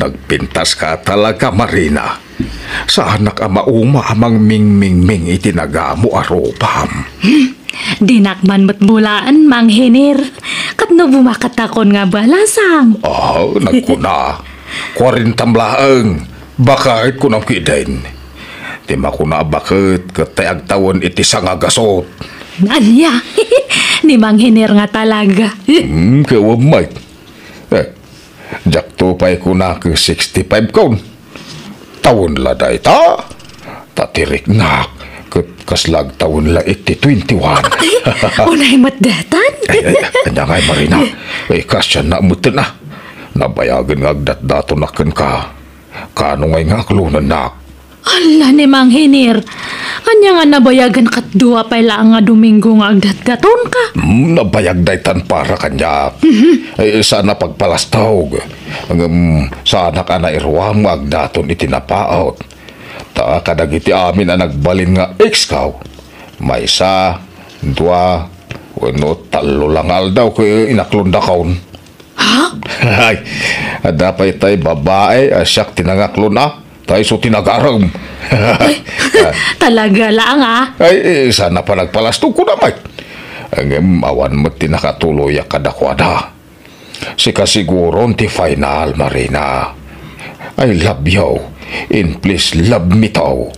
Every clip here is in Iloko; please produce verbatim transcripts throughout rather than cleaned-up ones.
Agpintaska talaga, Marina. Saanak a mauma a mangmingmingming iti nagamo a rupam. Dinak man met bulaen, Mang Hiner. Ket no bumakettakon nga balasam? Ah, nagkuna. Kuarentam laeng. Baket kunam kidin. Ti makuna a baket ket tay agtawen iti sangagasot. Ania? Ni Mang Hiner nga talaga. Hmm, kawam, Mike. Eh, diakto pay kuna ket sixty-five kon. Tawen la dayta? Ta ti riknak, ket kasla agtawen la iti twenty-one. Unay met daytan? Ay, ay, ania ngay, Marina? Eh, kasianna metten a. Nabayagen nga agdatdatonak kenka. Kano ngay nga aklonennak? Ala ni Mang Hiner, ania nga nabayagen ket dua pay laeng nga Domingo nga agdatdatonka? Hmm, nabayag daytan para kaniak. Mhm. Eh, saan a pagpalastog. Ngem saanak a nairuam nga agdaton iti napaut. Ta kadagiti amin a nagbalin nga ex-ko, maysa, dua, wenno tallo la nga aldaw ket inaklondakon. Ha? Ay, adda pay tay babai a siak ti nangaklon a, ta isu ti nagarem. Ay, talaga laeng a? Ay, eh, saan a panagpalastog kuna, Mike. Ngem awan met ti nakatuloyak kadakuada. Sika siguron ti final, Marina. I love you, and please love me too.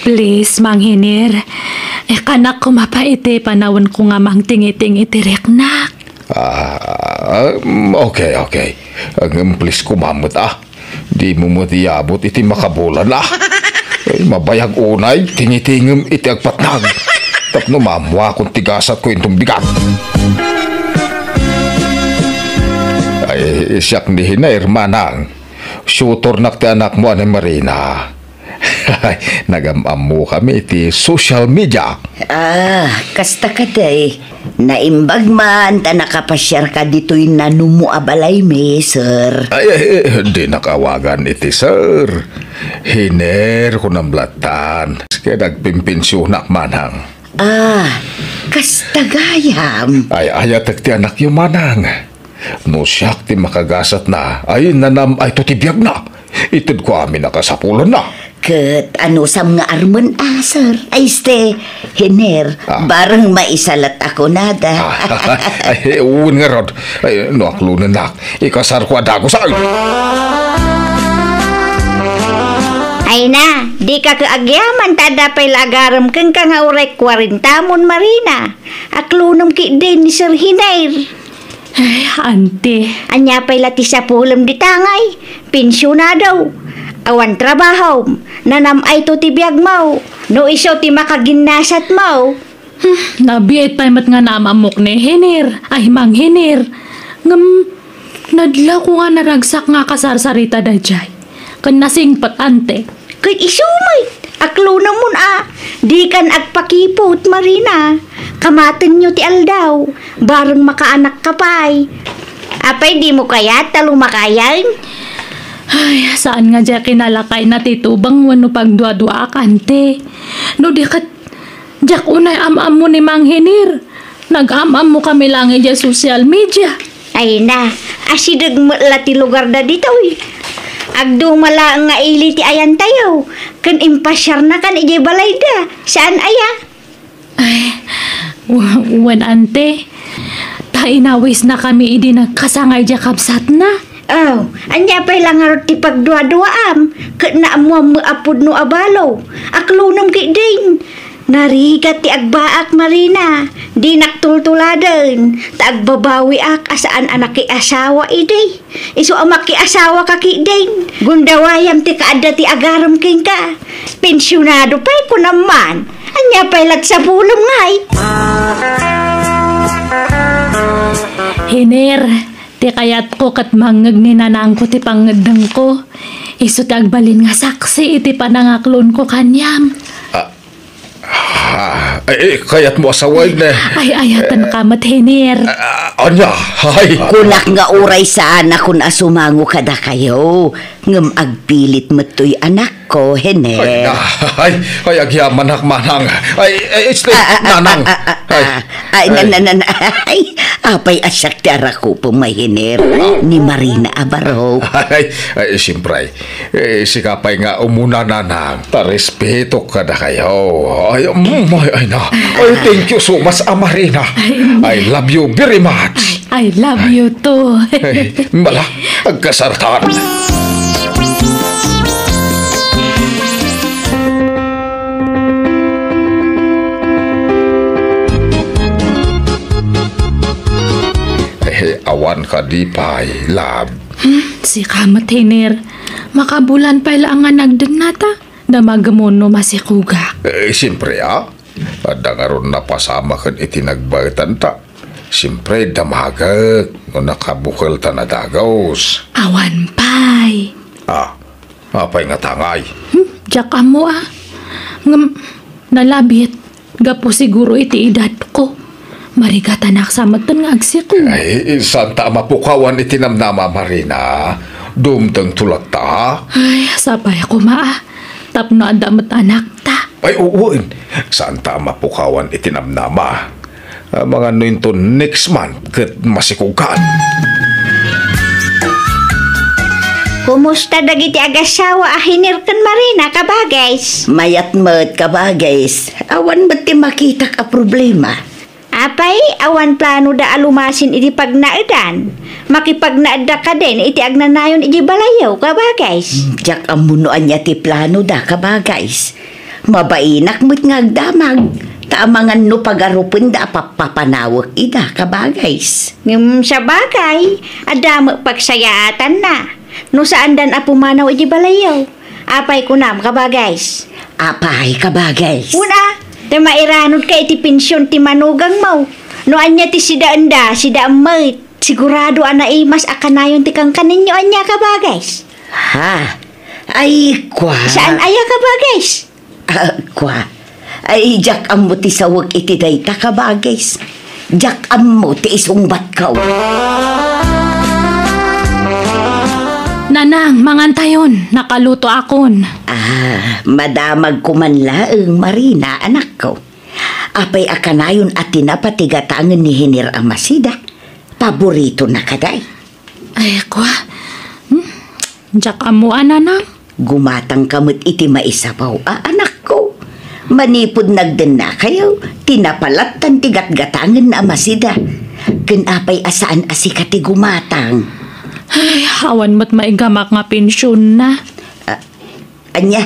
Please, Mang Hiner. Ikanak koma pay iti panawenko nga mangtingiting iti riknak. Ah, mm, okay, okay. Ngem please koma met, ah. Dimo met iyabut iti makabulan, ah. Ay, mabayag unay, tingitingem iti agpatnag. Tapno maammuakon ti gasatko inton bigat. Ay, siak ni Hiner, manang. Shooternak ti anakmo a ni Marina. Nagam-ammokami iti social media. Ah, kasta kadi. Naimbag man ta nakapasiarka ditoy nanumo a balaymi, sir. Ay, ay, ay, dinak awagan iti sir. Hiner, kunam lattan. Kaya nagpimpensionak, manang. Ah, kasta gayam. Ay, ayatek ti anakyo, manang. No siak ti makagasatna, ay nanam-ayto ti biagna. Itedko amin a kasapulanna. Ket anusam nga armen a, sir? Ay, este, Hiner, ah, bareng maisalat a kunada. Ah, ay, wen ngarud. Ay, no aklonennak, ikasarko a dagus, ay. Ay na, dika ket agyaman ta adda pay la agarem kenka nga uray kuarentamon, Marina. Aklonem ketdin ni Sir Hiner. Ay, ante. Ania pay la ti sapulem dita ngay? Pensionado. Awan trabahom. Nanam-ayto ti biagmo. No isu ti makaginnasatmo. Hmm, nabiit pay met nga naam-ammok ni Hiner. Ay, Mang Hiner. Ngem, nadlawko nga naragsak nga kasarsarita daydiay. Ken nasingpet, ante. Ket isu met, aklonemon a, dikan agpakiput, Marina. Kamatenyo ti aldaw, bareng makaanakka pay. Apay, dimo kayat ta lumakayen? Ay, saan nga diay kinalakayna ti tubeng wenno pagduaduaak, ante. No di ket, diak unay am-ammo ni Mang Hiner. Nag-am-ammokami laeng idiay social media. Ay na, asideg met la ti lugarda ditoy. Agduma laeng nga ili ti ayantayo, ken impasiarnakan idiay balayda. Saan aya? Ay, w-, wen, ante. Ta inawisnakami idi nagkasangay diay kabsatna. Oh, ania pay la ngarud ti pagduaduaam? Ket naammoam met a pudno a balo. Aklonem ketdin. Narigat ti agbaak, Marina. Dinak tultuladen, ta agbabawiak a saan a nakiasawa idi. Isu a makiasawaka ketdin, gundawayam ti kaadda ti agarem kenka. Pensionado pay, kunam man. Ania pay la ti sapulem ngay? Hiner, ti kayatko ket mangngeg ni nanangko ti pangngeddengko. Isu ti agbalin nga saksi iti panangaklonko kaniam. Ah, Ah, ay, ay, kayatmo a sawen, eh. Ay, ayatenka met, Hiner. Ah, ania? Ay. Kunak nga uray saanakon a sumango kadakayo, ngem agpilit met toy anakko. anakko, Hiner. Ay, na, ay, ay, agyamanak, manang. Ay, ay, este, Ah, ah, ah, nanang. ah, ah, ah, Ay, ah. Ay, na, ay. Na, na, na, ay, apay a siak ti arakupem, Hiner? Ni Marina a barok. Ay, ay, siyempre. Eh, sika pay nga umuna, nanang. Ta respeto kadakayo. Ay, mm, ay, ay, na. Ay, thank you so much, a Marina. Ay, I love you very much. I love you too. Ay, mala, agkasartan. Eh, awan kadi pay, love. Hmm, sika met, Hiner. Makabulan pay la nga nagdennata. Damagmo no masikugak. Eh, siyempre, ah. Adda ngarud napasamak iti nagbaetanta. Siyempre, damagek no nakabukelta a dagus. Awan pay. Ah, apay nga tangay? Hmm, diak ammo, ah. Ngem, nalabit. Gapu siguro iti edadko. Marigatanak sa metten nga agsiko. Ay, saanta a mapukawan iti namnama, Marina. Dumtengto latta. Ay, sapay koma, ah. Tapno adda met anakta. Ay, wen. Saanta a mapukawan iti namnama. Amangan no inton next month ket masikugkan. Kumusta dagiti agasawa a Hiner ken Marina, kabagays? Mayat met, kabagays. Awan met ti makitak a problema. Apay, awan planoda a lumasin iti pagnaedan? Makipagnaedda kadin iti agnanayon iti balayyo, kabagays? Hmm, diak ammo no ania ti planoda, kabagays. Mabainak met nga agdamag, ta amangan no pagarupenda a pappapanawek ida, kabagays. Ngem sabagay, adda met pagsayaatanna, no saandan a pumanaw iti balayyo. Apay kunam, kabagays? Apay, kabagays? Una, ta mairanodka iti pension ti manugangmo. No ania ti sidaenda, sidaem met. Sigurado a naimas a kanayon ti kankanenyo ania, kabagays? Ha? Ay, kua. Saan aya, kabagays? Ah, kua. Ay, diak ammo ti sawek iti dayta, kabagays. Diak ammo ti isungbatko. Nanang, mangantayon. Nakalutoakon. Ah, madamagko man laeng, Marina, anakko. Apay a kanayon a tinapa ti gatangen ni Hiner a Masida? Paboritona kadi? Ay, kua. Hmm? Diak ammo a, nanang. Gumatangka met iti maisabaw a, anakko. Manipud nagdennakayo, tinapa lattan ti gatgatangen a Masida. Ken apay a saan a sika ti gumatang? Ay, awan met maigamak nga pensionna. Ah, ania?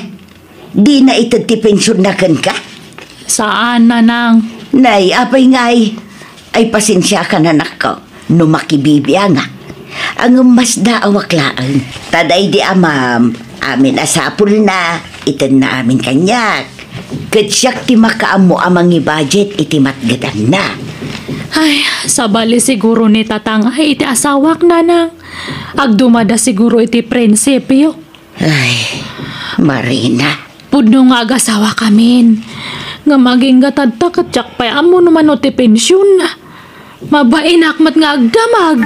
Dina ited ti pensionna kenka? Saan, nanang. Nay, apay ngay? Ay, pasensiakan, anakko, no makibibiangak. Ngem masdaawak laeng. Ta daydi amam, amin a sapulna, itenna amin kaniak. Ket siak ti makaammo a mangibudget iti matgetanna. Ay, sabali siguro ni Tatang ay iti asawak, nanang. Agdumada siguro iti prinsipyo. Ay, Marina. Pudno nga agasawakamin. Ngem agingga tatta ket diak pay ammo no mano ti pensionna. Mabainak met nga agdamag.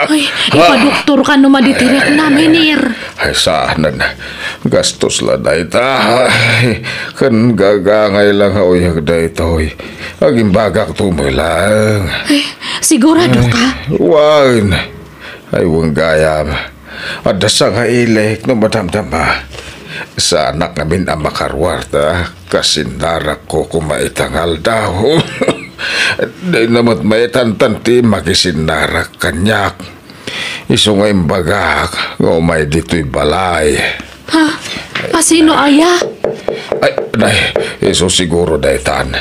Ay, ipadoktorka no madi ti riknam, Hiner. Ay, saanen. Gastos la dayta. Ay, ken gagangay la nga uyag daytoy. Agimbagakto met laeng. Ay, siguradoka? Ay, wen. Ay, wen gayam. Adda sangailik no madamdama. Saanak ngamin a makaruar ta kasinnarakko koma ita nga aldaw. Dayna met maitantan ti makisinnarak kaniak. Isu nga imbagak nga umay ditoy balay. Ha? A sino aya? Ay, nay, isu siguro daytan.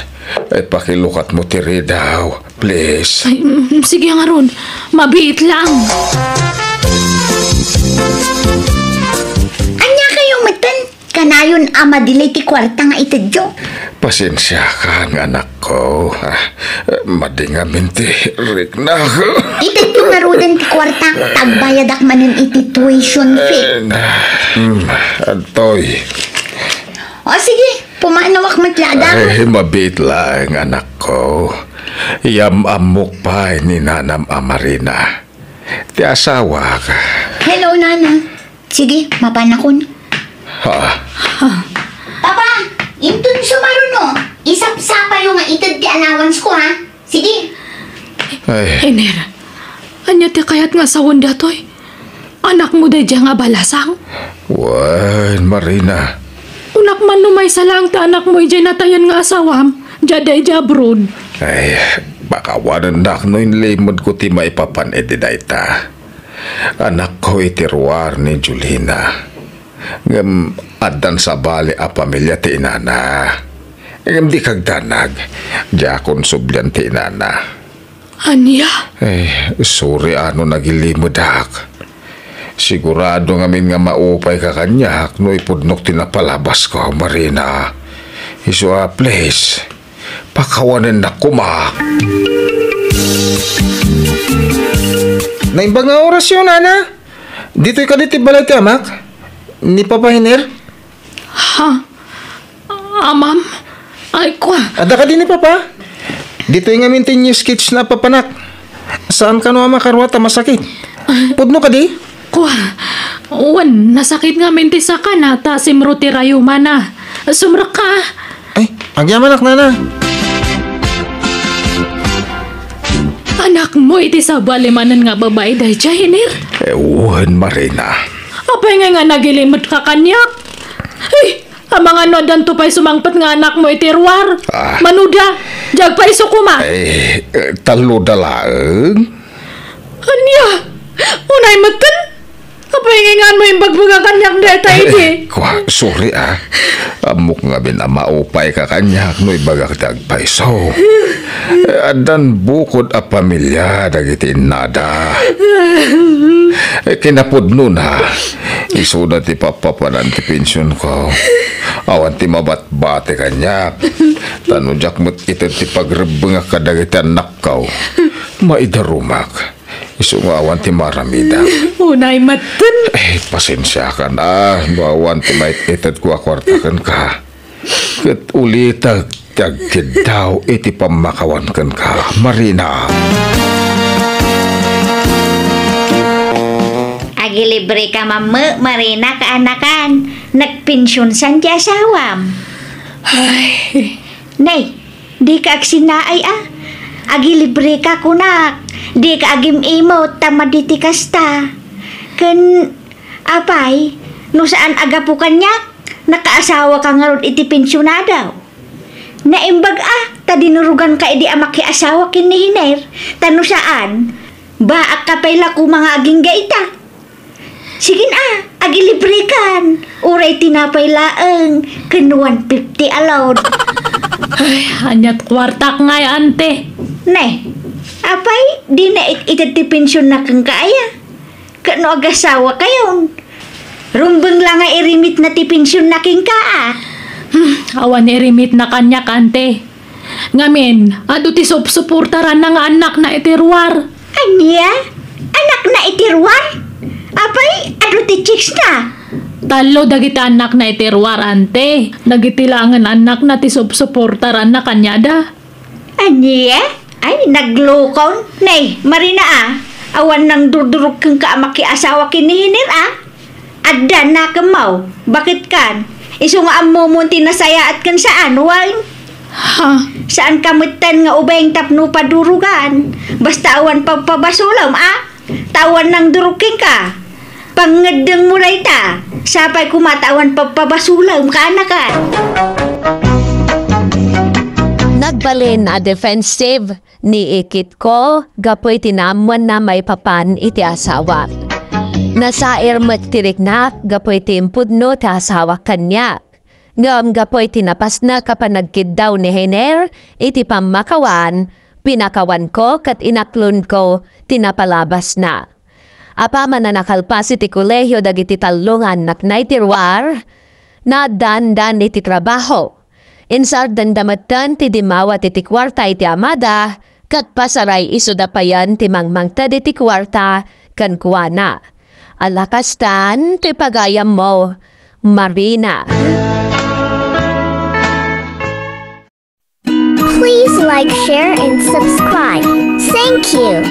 Ay, pakilukatmo ti ridaw, please. Ay, mm, sige ngarud. Mabiit lang. Ania kayo metten? Kanayon a madilay ti kuarta nga itedyo. Pasensiakan, anakko. Ah, madi ngamin ti riknak. Itedyo ngaruden ti kuarta, ta agbayadak manen iti tuition fee. Eh, na, hmm, adtoy. O, sige, pumanawak met la, ada. Ay, mabiit laeng, anakko. Yam-ammok pay ni nanam a Marina. Ti asawak. Hello, Nana. Sige, mapanakon. Ha? Papa, inton sumaruno, isapsapayo nga ited ti allowance ko, ha? Sige. Ay. Iner, ania ti kayat nga sawen datoy? Anakmo daydiay nga balasang? Wen, Marina. Kunak man no maysa laeng ti anakmo idiay natayen nga asawam, diay daydiay abroad. Ay, pakawanennak no inlimedko ti maipapan iti dayta. Anakko iti ruar ni Julina. Ngem addan sabali a pamilia ti inana. Ngem di kagdanag, diakon sublian ti inana. Ania? Eh, sorry a no nagilimedak. Sigurado ngamin nga maupayka kaniak no ipudnok ti napalabasko, Marina. Isu a, please, pakawanennak koma. Naimbag nga orasyo, Nana? Ditoy kadi ti balay ti amak? Ni Papa Hiner? Ha? Amam? Ay, kua. Adda kadi ni Papa? Ditoy ngamin ti new sketch na papanak. Saan kano a makaruat a masakit? Pudno kadi? Kua. Wen, nasakit ngamin ti sakana ta simro ti rayumana. Sumrekka. Ay, agyamanak, Nana. Anakmo iti sabali manen nga babai daydiay, Hiner? Eh, wen, Marina. Apay ngay nga nagilimetka kaniak? Ay, amangan no addanto pay sumangpet nga anakmo iti ruar? Ah. Manuda, diay agpayso koma. Eh, eh, talloda laeng? Ania? Unay metten? Apay nga inganmo imbagbagak kaniak dayta idi? Eh, kua, sorry, ah. Ammok ngamin a maupayka kaniak no ibagak ti agpayso. Eh, addan bukod a pamilia dagiti innada. Eh, kinapudnona, isuna ti papapanan ti pensionko. Awan ti mabatbati kaniak. Ta no diak met ited ti pagrebbengak kadagiti annakko, maidarumak. Isu nga awan ti maramidam. Unay metten. Eh, pasensiakan a no awan ti maititedko a kuarta kenka. Ket ulitek ti agkiddaw iti pammakawan kenka, Marina. Agilibreka man met, Marina, kaanakan. Nagpensionsan ti asawam. Ay. Nay, dika agsinaay a. Agilibreka kunak. Dika agim-imot ta madi ti kasta. Ken, apay, no saan a gapu kaniak, nakaasawaka ngarud iti pensionado. Naimbag a, ta dinuruganka idi a makiasawa ken ni Hiner. Ta no saan, baakka pay la koma nga agingga ita. Sige na, agilibrekan. Uray tinapay laeng, ken one fifty a load. Ay, aniat kuartak ngay, ante? Ne, apay, dina it-, ited ti pensionna kenka aya? Ket no agasawakayon, rumbeng la nga irimitna ti pensionna kenka, a? Hmm, awan irimitna kaniak, ante. Ngamin, adu ti supsuportaranna nga annakna iti ruar. Ania? Annakna iti ruar? Apay, adu ti checksna? Tallo dagiti annakna iti ruar, ante. Dagiti laengen annakna ti supsuportaranna kaniada. Ania? Ay, naglukon. Nay, Marina, a. Awan nangdurdurog kenka a makiasawa ken ni Hiner, a. Adda nakemmo, baket kan? Isu nga ammomon ti nasayaat ken saan, wen? Ha? Saanka metten nga ubeng tapno padurugan. Basta awan pagpabasolem, a? Ta awan nangdurog kenka. Pangngeddengmo dayta. Sapay koma ta awan pagpabasolem, kaanakan. Nagbalin a defensive ni Ikitko gapu iti naammoanna maipapan iti asawa. Nasair met ti riknak gapu iti impudno ti asawa kaniak. Ngem gapu iti napasnek a panagkiddaw ni Hiner iti pammakawan, pinakawanko ket inaklonko ti napalabasna. Apaman a nakalpas iti kolehio dagiti tallo nga annakna iti ruar, naaddaandan iti trabaho. Insardanda metten ti dimmawat iti kuarta iti amada, ket pasaray isuda payen ti mangmangted iti kuarta kenkuana. Ala kastan ti pagayammo, Marina. Please like, share, and subscribe. Thank you.